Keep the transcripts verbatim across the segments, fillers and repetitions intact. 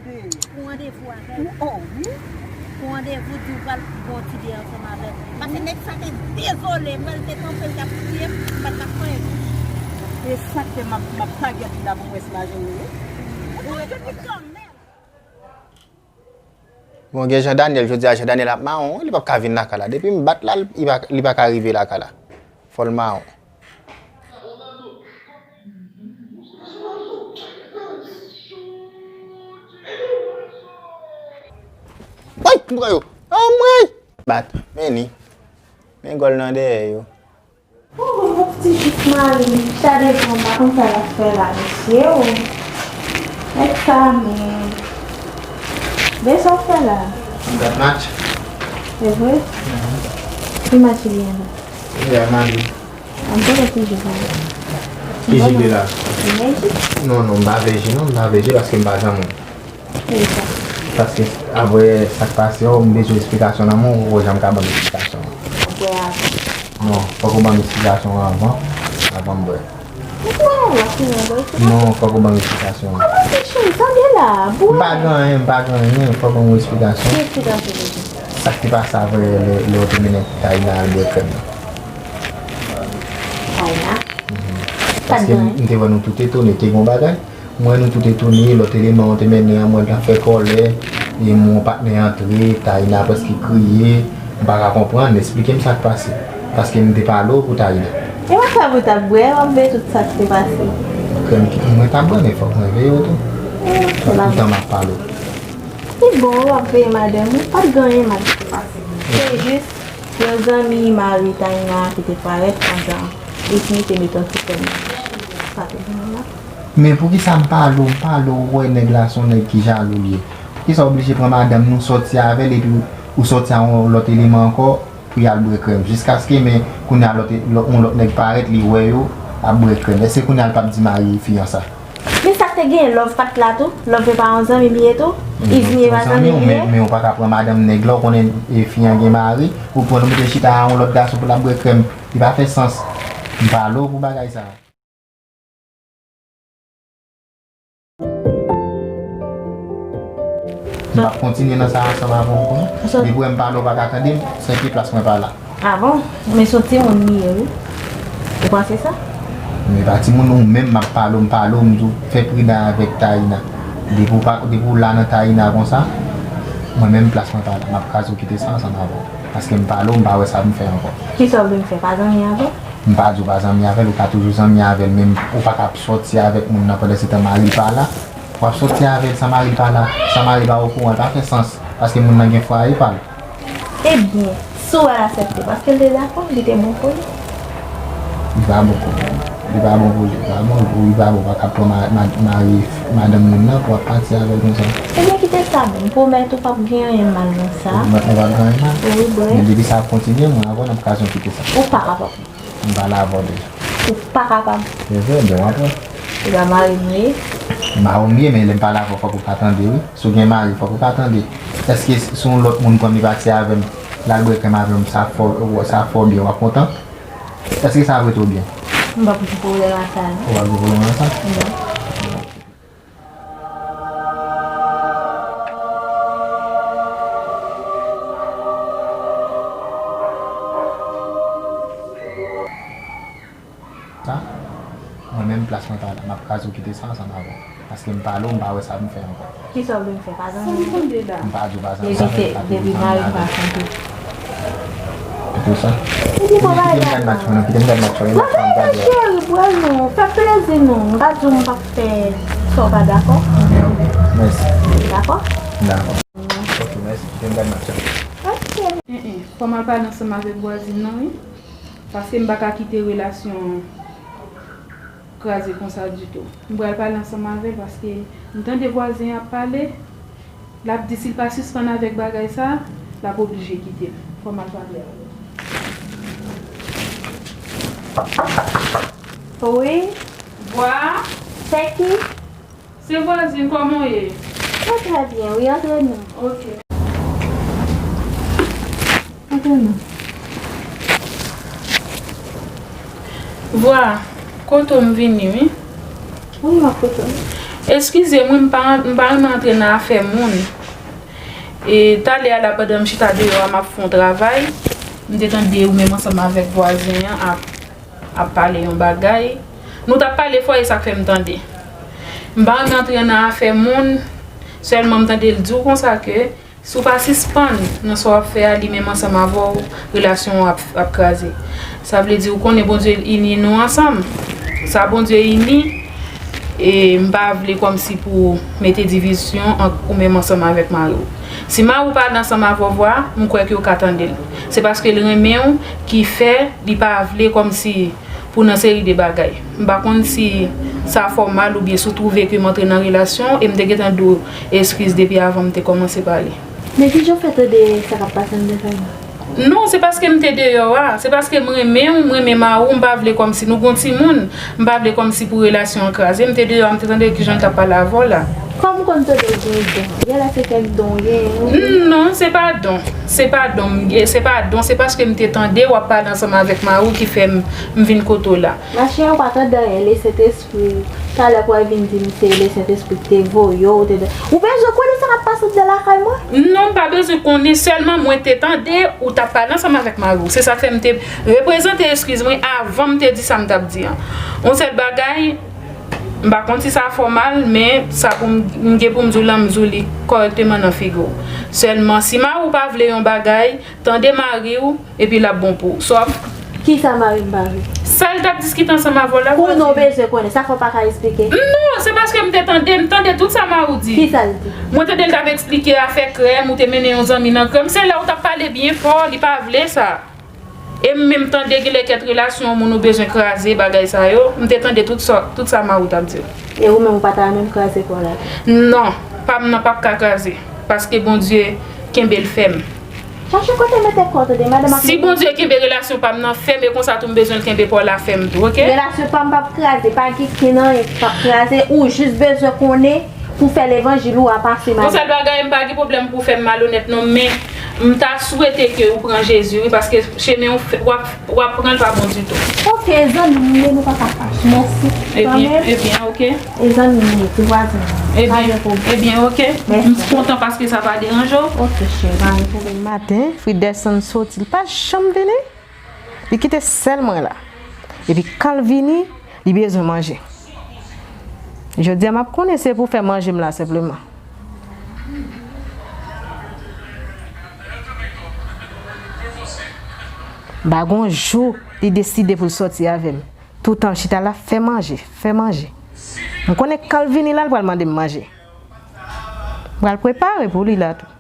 Pou randevou avè l. Oh wi. Pou randevou, di w pral pran yon ti dè ansanm avè l. Paske nèg sa te dezole, m wè l te kanpe, l t ap kriye, m pa t ka fè anyen. E sa k fè m ap, m ap tagè fi la pou m wè si m a jwenn li, wi. Ou jwenn li kanmenm. Bon, gen Jean Daniel, jodi a Jean Daniel ap mawon, wi, li p ap ka vin lakay la. Depi m bat la, li pa, li pa ka rive lakay la. Fò l mawon. Woy, m pran yo. Anmwey! Bat, men ni. Men gòl nan dèyè yo. Oh, mon ti jis mari m, chade jan m pa konn sa l ap fè la, mesye, oh. Nèg sa, men. Men sa w fè la? M gad match. Se vre? Mhm. Ki match li ye la? Real Madrid. An, m konnen ki jwe la. Ki jwe la? Li vèji? Non, non, m pa vèji, non, m pa vèji paske m pa zanmi w. Poukisa? Paske apre sa k pase yo, m bezwen esplikasyon nan men w, ou poko janm ka ban m esplikasyon an. Ou bwè avan? Non, fòk ou ban m esplikasyon an avan, avan m bwè. Ou bwè avan, sinon w bwè esplikasyon? Non, fòk ou ban m esplikasyon an. Kòman se cheri? Tande la, bwè. M pa gen anyen, m pa gen anyen, fòk ou ban m esplikasyon. Ki esplikasyon ou bezwen? Sa k te pase apre lè, lè w te mennen Taina al bwè krèm nan? Taina? Mhm. Paske m, m te wè nou tout etone, te gen yon bagay. M wè nou tout etone, lòt eleman w te mennen an, m wè l t ap fè kòlè, e m wè yon patnè antre, Taina prèske kriye, m pa ka konprann, esplike m sa k pase, paske m te pale w pou Taina. E w ap fè pou t ap bwè, w ap veye tout sa k te pase. Krèm ki pou mwen t ap bwè, men fòk mwen veye w tou. Poutan m ap pale w. Li bon, w ap veye madanm ou, pa t gen anyen mal ki te pase. Se jis yon zanmi mari Taina ki te parèt pandan Ismi te mete yon ti krèm nan bouch li. Sa te gen la. Men poukisa m pale w, m pale w, ou wè nèg la se yon nèg ki jalou li ye. Poukisa w oblije pran madanm nou sòti avè l epi ou, ou sòti a yon lòt eleman ankò pou y al bwè krèm? Jiskaske men kounye a lòt, lòt, yon lòt nèg parèt, li wè yo ap bwè krèm. Èske kounye a l p ap di mari fi an sa? Men sa k te gen, Love pa t la tou? Love e pa yon zanmi m li ye tou? Ismi e pa zanmi m li ye? Men, men ou pa ka pran madanm nèg la, ou konnen e fi an gen mari, ou pran l ou mete chita a yon lòt gason pou l ap bwè krèm. Li pa fè sans. M pale w pou bagay sa. M p ap kontinye nan sa ansanm avè w ankò non. Depi w wè m pale w pa ka tande m, se ki plas mwen pa la. A bon? Men se yon timoun li ye wi. Ou panse sa? Men e pa timoun ou menm m ap pale w, m pale w, m di w fè pridan avèk Taina. Depi w pa, depi w la nan Taina konsa, mwen menm plas mwen pa la. M ap kraze w kite sa ansanm avè w. Paske m pale w, m pa wè sa pou m fè ankò. Kisa w vle m fè? Pa zanmi avè l? M pa di w pa zanmi avè l, ou ka toujou zanmi avè l, men ou pa ka ap sòti avèk moun nan pandan se tan mari l pa la. W ap sòti avè l san mari l pa la, san mari l pa okouran, l pa fè sans, paske moun nan gen fwaye pa l. Ebyen, si w al aksepte, paske l te dakò, li te bon pou li. Li pa bon pou li. Li pa bon pou li, li pa bon pou li, li pa bon, pa ka pran ma-, ma-, mari madanm moun nan pou w ap pati avè l konsa. Ebyen, kite sa, bon, m pwomèt ou p ap gen anyen mal nan sa. Ou pwomèt mwen p ap gen anyen mal? Wi, bwè. Men depi sa ap kontinye, mwen avè w n ap kraze yon kite sa. Ou pa kapab. M pale avè w deja. Ou pa kapab. Se vre, men w ap wè. Ou pa mari m ye? Mari w m ye, men lè m pale avè w, fòk ou ka tande, wi. Si w gen mari, fòk ou ka tande. Èske si yon lòt moun pran m, li pati avè m, l al bwè krèm avè m, sa fè w, sa fè w byen, w ap kontan? Èske sa vre tou oubyen? M p ap gen pwoblèm ak sa, non. Ou p ap gen pwoblèm ak sa? Non. Sa, mwen menm plas mwen pa la, m ap kraze w kite sa ansanm avè w. Paske m pale w, m pa wè sa pou m fè ankò. Kisa w vle m fè? Pa zanmi m ye? M pa di w pa zanmi avè l, pa di w zanmi avè l. Depi mari m pa chante. Se pou sa. Kite m gad match mwen non, kite m gad match mwen, m ap gade. Cheri, bwè non, fè plezi non. M pa di w m p ap fè sa w pa dakò. Ok, ok. Mèsi. Dakò? Dakò. Ok, mèsi. Kite m gad match la. Ok. En, en, fò m al pale ansanm avèk vwazin nan, wi. Paske m pa ka kite relasyon an kraze konsa ditou. M pral pale ansanm avè l paske m tande vwazen an ap pale. L ap di si l pa sispann avèk bagay sa, l ap oblije kite m. Fò m al pale avè l. Wi. Vwa. Se ki? Se vwazin, kòman w ye? Mwen trè byen, wi, antre nou. Ok. Antre nou. Vwa, kote w m vini, wi. Wi, m ap kote w. Eskize m wi, m pa, m pa renmen antre nan afè moun. E talè a la, pandan m chita deyò a, m ap fè yon travay, m te tande ou menm ansanm avèk vwazen an ap, ap pale yon bagay. Nou t ap pale fò, e sa k fè m tande. M pa renmen antre nan afè moun, sèlman m tande l di w konsa ke si w pa sispann nan sa w ap fè a, li menm ansanm avè w, relasyon w ap, ap kraze. Sa vle di, ou konnen Bondye ini nou ansanm. Sa Bondye ini, e m pa vle kòmsi pou mete divizyon ant ou menm ansanm avèk mari w. Si mari w pa ale ansanm avè w, m kwè ke w ka tande l. Se paske l renmen w ki fè li pa vle kòmsi pou nan seri de bagay. M pa konn si sa fè w mal oubyen si w twouve ke m antre nan relasyon e m te gentan di w eskiz depi avan m te kòmanse pale. Men kijan w fè tande sa k ap pase anndan kay la? Non, se paske m te deyò a. Se paske m renmen w, m renmen mari w, m pa vle kòmsi nou gon timoun, m pa vle kòmsi pou relasyon an kraze. M te deyò a, m te tande kijan l t ap pale avè w la. Kòm m konn tande w gen don, genlè se kèk don w genyen wi. Non, se pa don. Se pa don m gen, se pa don, se paske m te tande w ap pale ansanm avèk mari w ki fè m, m vin kote w la. Machè, ou pa tande anyen, Lesentespri. Talè pou w al vin di m se Lesentespri ki te voye w, te... Ou bezwen konnen sa k ap pase anndan lakay mwen? Non, m pa bezwen konnen, sèlman mwen te tande ou t ap pale ansanm avèk mari w. Se sa k fè m te reprezante eskiz mwen avan m te di sa m t ap di an. Yon sèl bagay, m pa konn si sa fè w mal, men sa pou m, m gen pou m di w la, m di w li kòrèkteman nan figi w. Sèlman, si mari w pa vle yon bagay, tande mari w, epi l ap bon pou ou. Sòf. Kisa mari m pa vle? Sa l t ap diskite ansanm avè w la. Kounye a w bezwen konnen. Sa fè w pa ka esplike? Non, se paske m te tande, m tande tout sa mari w di. Kisa l di? Mwen tande l t ap eksplike afè krèm, ou te mennen yon zanmi nan krèm. Se lè w t ap pale byen fò, li pa vle sa. E m menm tande genlè kèk relasyon moun ou bezwen kraze, bagay sa yo. M te tande tout sa, tout sa mari w t ap di w. E ou menm ou pa ta renmen m kraze kò w la? Non, pa m nan p ap ka kraze. Paske Bondye kenbe l fèm. Chache kote mete kò w tande, madanm ak... Si Bondye kenbe relasyon pa m nan fèm, e konsa tou m bezwen l kenbe pa w la fèm tou, oke? Relasyon pa m p ap kraze, pa gen kenn anyen ki p ap kraze, ou jis bezwen konnen pou fè levanjil ou a pase, madanm. Yon sèl bagay, m pa gen pwoblèm pou w fè m malonèt non, men m ta swete ke ou pran Jezi wi, paske chemen w fè, w ap, w ap pran l pa bon ditou. Oke, zanmi m ye, nou pa ka fache. Mèsi. Ebyen, ebyen, oke. E zanmi m ye, ti vwazen m. Ebyen, ebyen, oke. M kontan paske sa pa deranje w. Oke, cheri, pa gen pwoblèm. Maten, Fritz desann soti, li pa janm vini. Li kite sèl mwen la. Epi kan l vini, li bezwen manje. Jodi a, m ap konnen se pou fè manje m la senpleman. M pa gon jou li deside pou l sòti avè m. Toutan l chita la, fè manje, fè manje. M konnen kan l vini la, l pral mande m manje. M pral prepare pou li la tou.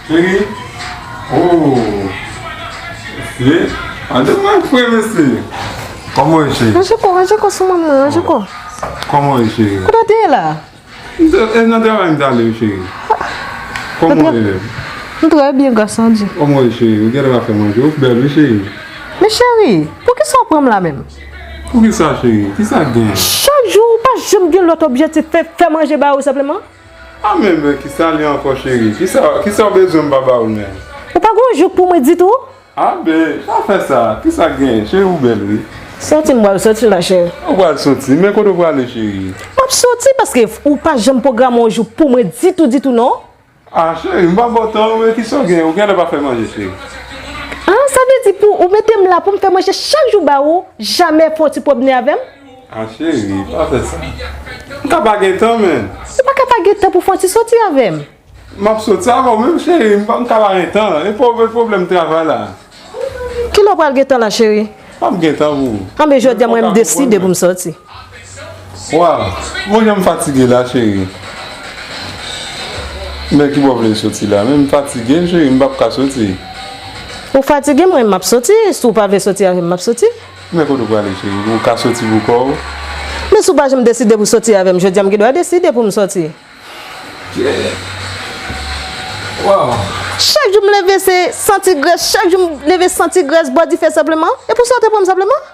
Cheri. Oh. Mesye. Antre mwen fre, mesye. Kòman w ye, cheri? Ranje kò, ranje kò sou manman, ranje kò. Kòman w ye, cheri? Kote w te ye la? M te, e nan travay m t ale wi, cheri. Kòman w ye menm? M trè byen, gras an Dye. Kòman w ye, cheri? Ou genlè pa fè manje, ou bèl wi, cheri. Men cheri, poukisa w pran m la menm? Poukisa, cheri? Kisa k gen? Chak jou ou pa janm gen lòt objektif, fè, fè manje ba ou senpleman? A men, men kisa li ankò, cheri? Kisa, kisa w bezwen m pa ba ou l menm? Ou pa gen yon jouk pou mwen ditou? A ben, pa fè sa. Kisa k genyen? Cheri, ou bèl wi. Soti m pral soti la, cheri. Ou pral soti? Men kote w prale, cheri? M ap soti paske ou pa janm pwograme yon jou pou mwen ditou, ditou non. A cheri, m pa ba w tan, men kisa w genyen? Ou genlè pa fè manje, cheri. A, sa vle di pou ou mete m la pou m fè manje chak jou ba ou, jamè fè yon ti pwomne avè m? A cheri, pa fè sa. M ka pa gen tan, men. Ou pa ka pa gen tan pou fè yon ti soti avè m? M ap soti avè w menm, cheri, m pa, m ka pa gen tan. E pwob-, e pwoblèm travay la. Kilè w pral gen tan la, cheri? M ap gen tan pou ou. Anben, jodi a, mwen, m deside pou m soti. Waw, bon jan m fatige la, cheri. Men ki bò w vle soti la? Men m fatige, cheri, m p ap ka soti. Ou fatige, mwen, m ap soti. Si w pa vle soti avè m, m ap soti. Men kote w prale, cheri? Ou ka soti pou kò w? Men si w pa janm deside pou soti avè m, jodi a m gen dwa deside pou m soti. Wow. Chak jou m leve se santi grès, chak jou m leve santi grès bò dife senpleman. E pou sa w te pran m senpleman?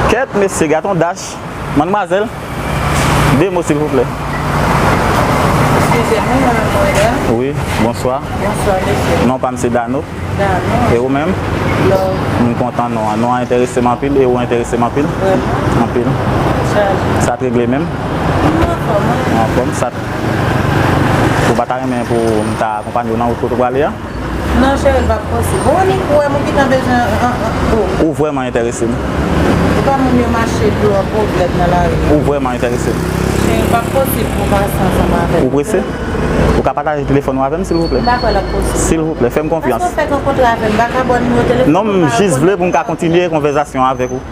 Kèt, mesye, gad yon dach. Madmwazèl, de mo, silvouplè. Eskize m, wi, madanm Weda. Wi, bonswa. Bonswa, mesye. Non pa m se Dano. Dano. E ou menm? Love. M kontan non an. Non an enterese m anpil e ou enterese m anpil. Vrèman? Anpil. Chaje. Sa t regle menm? M anfòm, wi. Ou anfòm? Sa t, ou pa ta renmen pou m ta akonpanye w nan wout kote w prale a? Non, cheri, l p ap posib. Ou annik wè moun ki t nan bezwen an, an, an, oh. Ou vrèman enterese m. Ou pa moun yo mache dlo an pwoblèm nan lari. Ou vrèman enterese m. Cheri, l p ap posib pou m pase ansanm avè w. Ou prese? Ou ka pataje telefòn ou avè m, silvouplè? M pa kwè l ap posib. Silvouplè, fè m konfyans. Èske w fèk rankontre avè m? M pa ka ba w nimewo telefòn mwen. Non, m jis vle pou m ka kontinye konvèsasyon avèk ou.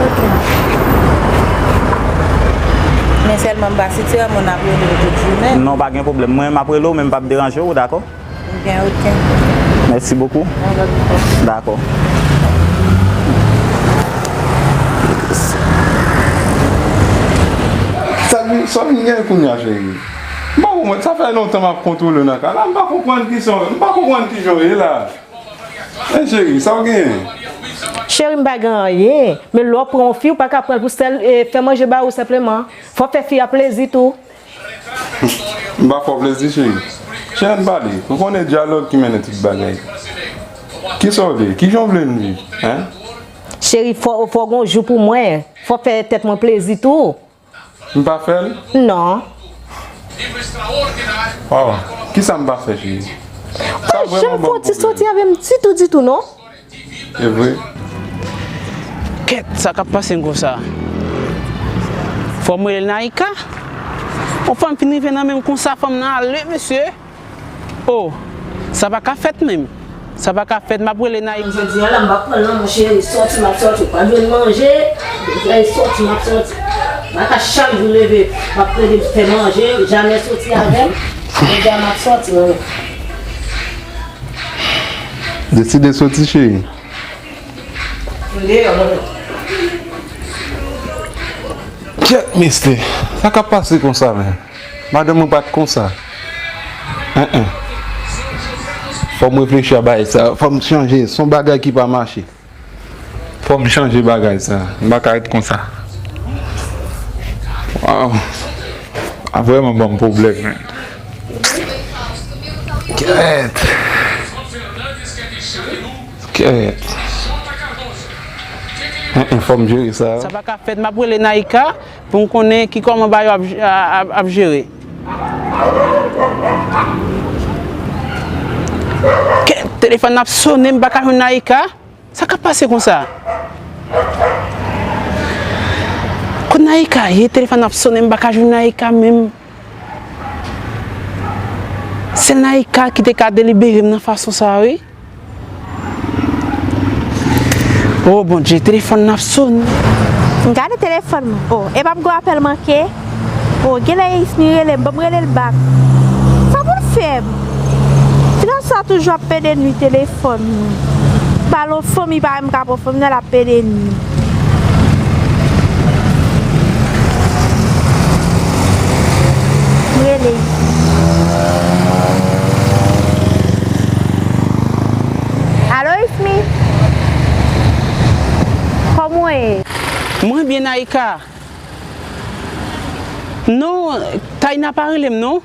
Ok. Men sèlman m pa sitire moun ap rele m tout jounen. Non, pa gen pwoblèm. Mwen, m ap rele w, men m p ap deranje w, dakò? Gen, ok. Mèsi bokou. Yon lòt fwa. Dakò. Sa vin, sa vin gen kounye a, cheri? M pa konprann. Sa fè lontan m ap kontwole w nan kay la. M pa konprann ki sa, m pa konprann kijan w ye la. Men cheri, sa w genyen? Cheri, m pa gen anyen. Men lè w pran yon fi, ou pa ka pran l pou sèl, e, fè manje ba ou senpleman. Fò w fè fi a plezi tou. M pa fè w plezi, cheri. Cheri, ann pale. Ou konnen dyalòg ki mennen tout bagay. Kisa w vle? Kijan w vle n viv? Hein? Cheri, fò, fò w gen yon jou pou mwen. Fò w fè tèt mwen plezi tou. M pa fè l? Non. Waw, kisa m pa fè, cheri? Sa vrèman ban m pwoblèm. Ou pa janm fè yon ti soti avè m ditou, ditou, non. E vre. Kèt, sa k ap pase m konsa? Fò m rele Naïka? Yon fanm fin rive nan men m konsa, fanm nan ale, mesye. Oh, sa pa ka fèt menm. Sa pa ka fèt, m ap rele Naïka. Jodi a la, m p ap pran l non, mon cheri. Sòti, m ap sòti. Ou pa jwenn manje. Deja, e sòti, m ap sòti. M pa ka chak jou leve, m ap plede fè manje, jamè sòti avè m. Jodi a, m ap sòti, non. Deside sòti, cheri. M deyò, tonton. Kèt, mesye, sa k ap pase konsa, men? Madanm mwen pa t konsa. En, en. Fò m reflechi a bagay sa. Fò m chanje. Se yon bagay ki pa mache. Fò m chanje bagay sa. M pa ka ret konsa. Waw. A vrèman ban m pwoblèm, men. Kèt. Kèt. En, en, fò m jere sa. Sa pa ka fèt, m ap rele Naïka pou m konnen ki kòman bagay yo ap, ap, ap jere. Kèt, telefòn nan ap sonnen, m pa ka jwenn Naïka. Sa k ap pase konsa? Kot Naïka ye? Telefòn ap sonnen, m pa ka jwenn Naïka menm. Sèl Naïka ki te ka delibere m nan fason sa, wi. Oh, Bondye, telefòn nan ap sonnen. M gade telefòn mwen. Oh, e pa m gon apèl manke? Oh, genlè Ismi rele m, ban m rele l bak. Sa pou l fè m? Ti gason sa toujou ap pede nwi telefòn mwen. Pale yon fanmi pa m ka pran fanmi nan l ap pede nwi. M rele Ismi. Alo, Ismi? Kòman w ye? Mwen byen, Naïka. Non, Taina pa rele m, non.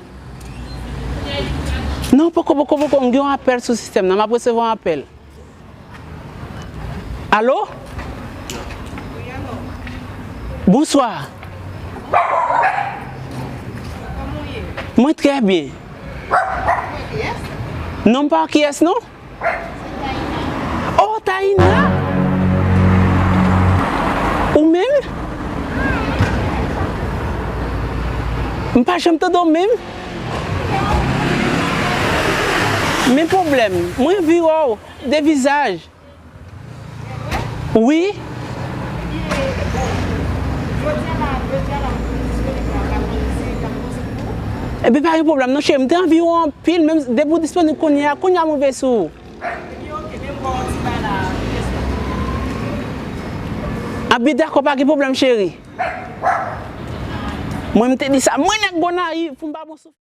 Non, poko, poko, poko. M gen yon apèl sou sistèm nan. M ap resevwa yon apèl. Alo? Bonswa. Mwen trè byen. Non, m pa wè kiyès, non. Oh, Taina! Ou menm? M pa janm tande w menm. Men pwoblèm, mwen anvi wè w de vizaj. Wi. Jodi a la, jodi a la, Ebyen pa gen pwoblèm non cheri, m te anvi w anpil, menm depi w disponib kounye a, kounye a m rive sou ou. Anbyen dakò, pa gen pwoblèm cheri. Mwen m te di sa, mwen nèg Gonayiv, pou m pa bon sou